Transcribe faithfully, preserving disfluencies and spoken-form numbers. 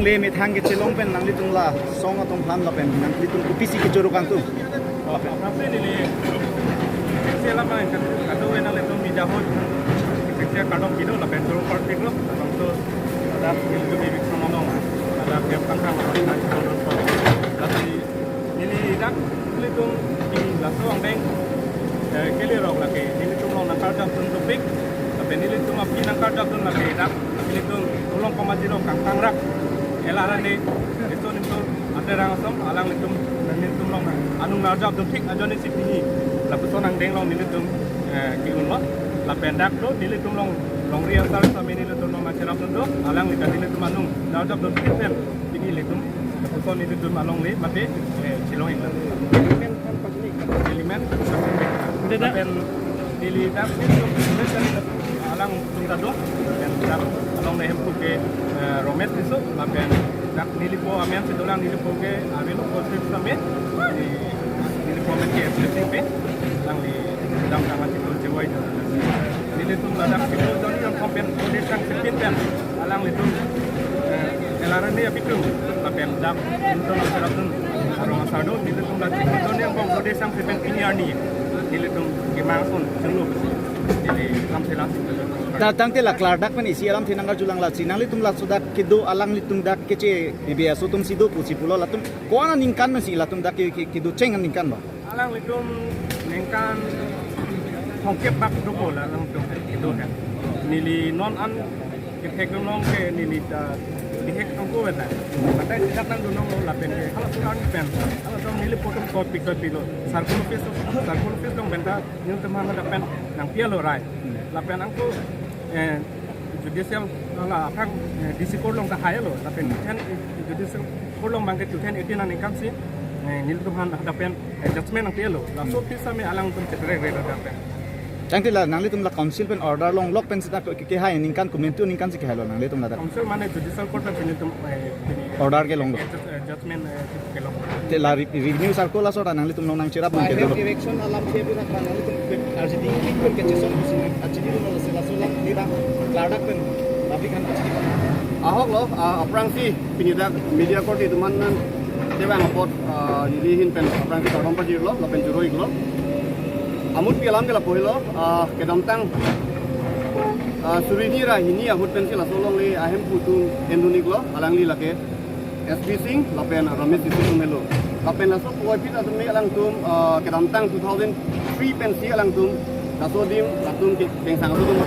Le methang kechelong pen nanglitum la song atum aphan lapen nanglitum kopisi kechoro kangtung. Aphrangsi neli, si alam ang kan, kado ena letum media hall, si kardom kedo lapen choro parpiklo, lapen tu ada nelitum eviction along, ada biar tangkang, lapen neli dak nelitum di laso angdeng, eh, kelerok lake nelitum along nangkarjapdun topik, lapen nelitum aphi nangkarjapdun lake dak nelitum Dolong Komati along kangtang rak L R N A, Riso Nimso Aterang Asong alanglitum, nelitum along anung narjapdun thik ajoine si pini lapuson angdeng along nelitum, eh, ke-unlo. Lapen dak do nelitum along longri asar sami nelitum along nangcherapdun do, alangli ta nelitum anung narjapdun thik pen pini nelitum lapuson nelitum alongle mate, eh, chelong-iklo. Element kan pajini. Element. Beda. Lapen neli dak nelitum alang tum ta do, lapen dak along nehemphu ke, eh, Romesh Tisso, lapen dak nelipo amen si dolang, nelipo ke avelo posip sami, neli, nelipo amen ke S P C P, alangli kedamtang achitul chewai do. Nelitum ladak chiklo jonni angbong pen Kodes Sangse pin pen alanglitum, eh, L R N A apitum lapen dak nelitum nangcherapdun arong asar do, nelitum ladak chiklo jonni angbong Kodes Sangse pen pini arni nelitum kemang ason chenglo. Neli lamselang. Ta tangte la klardak pen isi alamthe nangkarjulang, lasi nanglitum laso dak kedo alanglitum dak keche B B S atum si do pusi pulo, latum ko-an aningkan pensi latum dak ke, ke, kedocheng aningkan ba? Alanglitum ningkan thomkep bak dopo la alangtum kedo kan. Neli non an kethek nong ke neli ta bihek angko wena. Patai sidak nangdunong lo lapen ke. Halaso arni pen, halaso nelipo atum kot pikir pilo. Circle office, circle office along pen ta nelitum aphan dak pen nangpi-etlo rai. Lapen angko, eh, judicial la aphrang, eh, D C court along ta hailo. Lapen ten, eh, judicial court along abang ke two thousand eighteen aningkan si, eh, nelitum aphan dak pen, eh, judgment nangpi-etlo. Laso aphi sami alangtum cheprek re dak pen. Tangte la nanglitum la council pen order longlok pen sita ke, kehai aningkan, komantu aningkan si kehailo nanglitum ladak? Council mane judicial court ta nelitum, eh, pini order kelonglo. Eh, judge-, eh, judgment, eh, kelong. Te la re-, revenue circle aso ta nanglitum along nangcherap nang kedo. Eviction alamthe pu dak nanglitum R G D pen kechesong pusi nang R G D lo sila sola nira klardak pen public aphan R G D. Ahoklo, ah, aphrangsi pini dak media korte atum an nangkevang apot, ah, neli ahin pen aphrangsi kardom pajirlo, lapen choro-iklo. Amutpi alam ke lapu helo, ah, kedamtang, ah, suri hini ra hini ahut pensi laso alongle ahemphu atum endun-iklo, alangli lake S P Singh lapen Ramesh Tisso atum helo. Lapen laso puvoiphit atum ni alangtum, ah, kedamtang two thousand three pensi alangtum laso adim latum ke kengsang atum